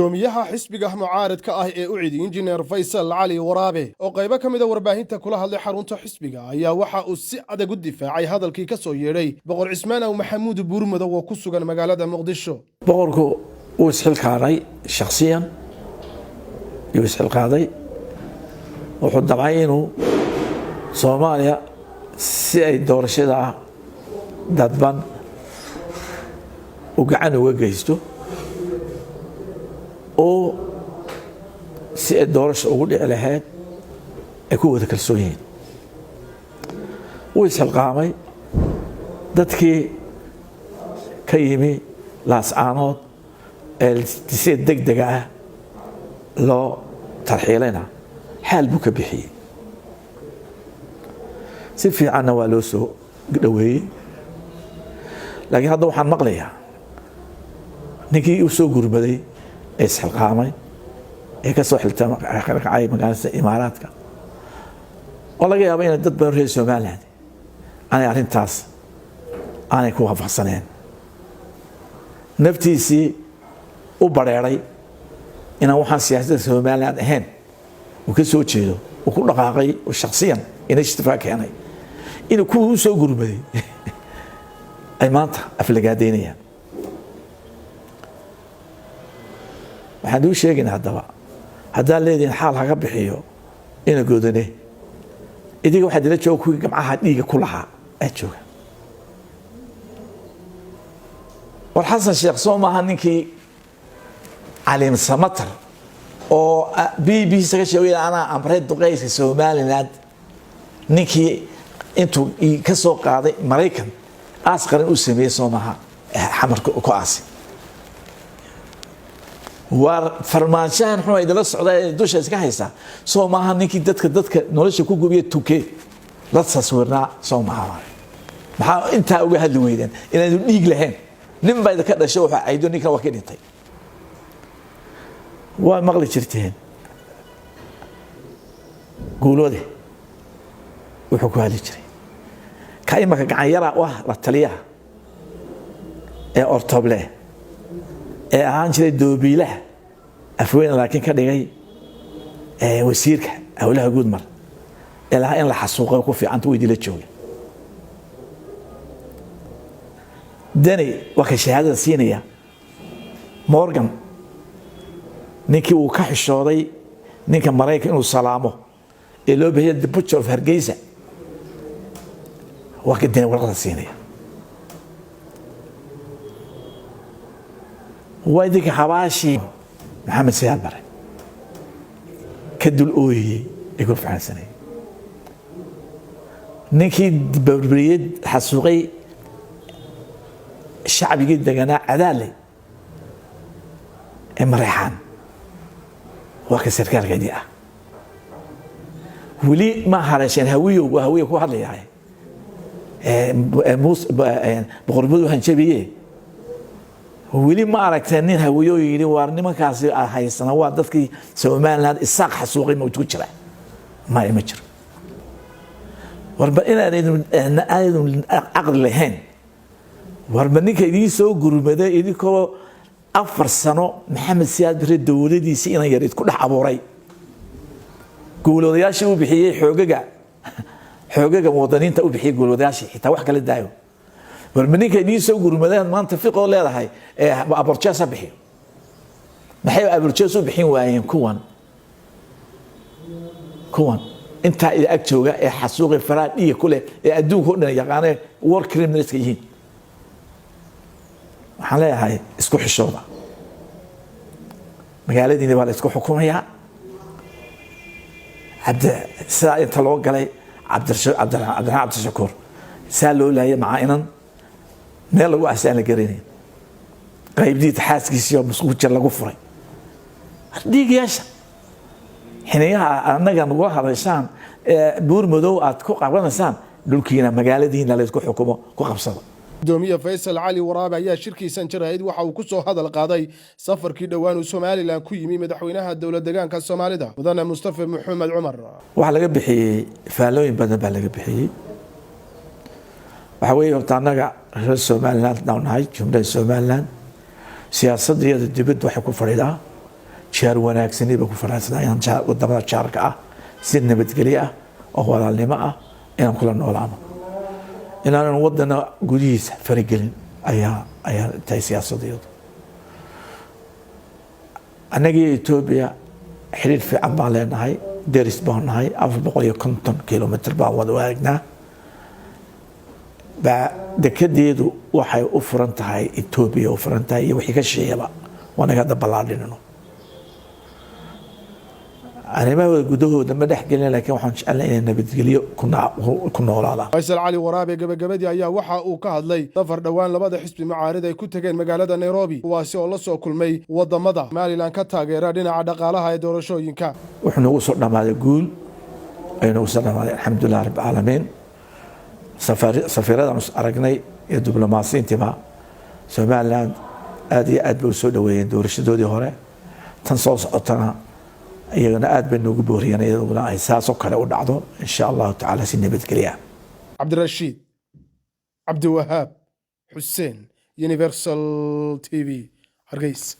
Gudoomiyaha xisbiga mucaaradka ah ee UCID, Injineer Faysal Cali Waraabe, oo qaybo ka mida warbaahinta kula hadlay xarunta xisbiga, ayaa waxa uu si adag u difaacay hadalkii ka soo yeedhay Boqor Cismaan Aw Maxamuud Buurmadow oo ku sugan magaalada Muqdisho. Boqorku wuu isxilqaaday, shakhsiyan yuu isxilqaaday. Wuxuu damcay inuu Soomaaliya si ay doorashada dadban u gacan uga geysto oo si ay doorasha ugu dhici lahayd ay ku wada kalsoon yihiin. Wuu isxilqaamay. Dadkii ka yimi Laascaanood ee si deg dega ah loo tarxiilayna xaal buu ka bixiyey, si fiicanna waa loo soo dhoweeyey. Laakiin hadda waxaan maqlayaa ninkii u soo gurmaday ee isxilqaamay ee ka soo xilkacay magaalada Imaaraadka, oo laga yaaba inay dad badan reer Somaliland aanay arrintaas aanay ku waafaqsaneen, naftiisii u bareeray inaan waxaan siyaasadda Somaliland ahayn uu ka soo jeedo, uu ku dhaqaaqay oo shaksiyan initiative ka keenay, inuu kuwii u soo gurmaday ay maanta aflagaadaynayaan. Waxaan uu sheegaynaa haddaba, haddaad leedihin xaal haga bixiyo ina Godane, idiga waxaa dila jooga kuwii gamcaha dhiiga ku lahaa aa jooga. War Xasan Sheekh soo maaha ninkii Caliim Samatar oo BBC ka sheegay anaa amray duqeyska Somaliland, ninkii intuu ka soo qaaday Maraykan aas qaran u sameeyey soo maaha Xamar ku aasi? Waar farmaanshahan xuma idinla socda ee dusha iska haysaa soo maaha ninkii dadka nolosha ku gubiya tuke la taswirnaa soo maaha? Maxaa intaa uga hadli weydeen inaanu dhiig lahayn? Nin baa idinka dhashay, wuxuu caydo ninkan waa ka dhintay. Waa maqli jirteen Guuloode wuxuu ku hadli jiray ka imaka gacan yara u ah la taliyaha ee Ortoble ee ahaan jiray doobiilaha Afweyne, laakiin ka dhigay wasiirka howlaha guud mar ee lahaa in la xasuuqay ku fiicanta weydii la jooga. Dani waa ka shahaadada siinaya Morgan, ninkii uu ka xishooday ninka Maraykan inuu salaamo ee loo bixiya "the butcher of Hargeysa", waa ka Dani warqada siinaya. Waa idinka xabaashii Maxamed Siyaad Bare ka dul ooyiyey ee ku fahansanayay, ninkii barbariyey, xasuuqay shacbigii deganaa Cadaale ee Mareexaan, waa ka sarkaalkeedii ah. Weli ma haleesheen Hawiyow? Waa Hawiya ku hadlayahay boqornimadu hanjabiye. Weli ma aragteen nin Hawiyo yidhi waar nimankaasi haysana waa dadkii Somaliland Isaaq xasuuqay? Ma ku jira? Maya, ma jiro. Warba inaanaynu caqli lahayn. Warba ninka idiin soo gurmaday, idinkoo 4 sano Maxamed Siyaad Bare dowladiisii inan yar idku dhex abuuray, guuloodayaashii u bixiyey, xoogaga wadaniinta u bixiyey guuloodayaashii, xitaa wax kala daayo, warba ninka idiin soo gurmadeen maanta fiqoo leedahay apologize ha bixiyo. Maxay apologize u bixin waayeen kuwan intaa ida ag jooga ee xasuuqi faraha dhiiga ku leh ee adduunka o dhan yaqaanee war criminalska yihiin? Waxaan leeyahay isku xishooda. Magaaladiina baa la isku xukumayaa. Cabdi sidaa inta loo galay Cabdiraxmaan Cabdishakuur saa loo laayay, macaa inan meel lagu aasay aan la garanayn, qaybdiita xaaskiisii oo musqul jir lagu furay. Dhiigayaasha xiniyaha annaga nagula hadashaan ee Buur Madow aad ku qabanaysaan, dhulkiina magaaladiina la isku xukumo ku qabsado. Gudoomiye Faysal Cali Waraabe ayaa shirkiisan jaraa'id waxa uu ku soo hadal qaaday safarkii dhowaan uu Somaliland ku yimi madaxweynaha dowlad deegaanka Soomaalida, Mudane Mustafa Maxamed Cumar. Waxaa laga bixiyey faallooyin badan baa laga bixiyey. Waxaa weeye horta annaga reer Somaliland nau nahay, jumlada Somaliland, siyaasadda iyada dibadda waxay ku fadhidaa Jaar wanaagsani bay ku faraxsanaa inaan wadamada jaarka ah si nabadgelyo ah oo walaalnimo ah inaan kula noolaano, inaanan wadana gudihiisa faragelin ayaa tahay siyaasadayadu. Annagiyo Etoobiya xiriir fiican baan leenahay, deris baan nahay, 450 kilomitr baan wada waagnaa. Baa dekedeedu waxay u furan tahay Etoobiya, u furan tahay iyo wixii ka shisheeyaba. Waa naga hadda ballaadhinino arrimahooda gudahooda ma dhex gelin, laakiin waxaan jecelnahay inay nabadgelyo ku noolaadaan. Faysal Cali Waraabe gebagabadii ayaa waxa uu ka hadlay safar dhowaan labada xisbi mucaarid ay ku tegeen magaalada Nairobi, kuwaasi oo la soo kulmay wadamada Somalilan ka taageera dhinaca dhaqaalaha ee doorashooyinka. Wuxuu nagu soo dhammaaday guul ayuu nagu soo dhammaaday, alxamdulilah rabbi caalamiin. Safiiradan is aragnay iyo diblomaasiyiintiiba Somaliland aad iyo aad bay u soo dhaweeyeen doorashadoodii hore. Tan soo socotana iyagana aad bay noogu booriyeen, iyaduna ay saasoo kale u dhacdo, insha Allahu tacaala, si nabadgelya. Cabdirashiid Cabdiwahaab Xuseen, Universal TV, Hargeysa.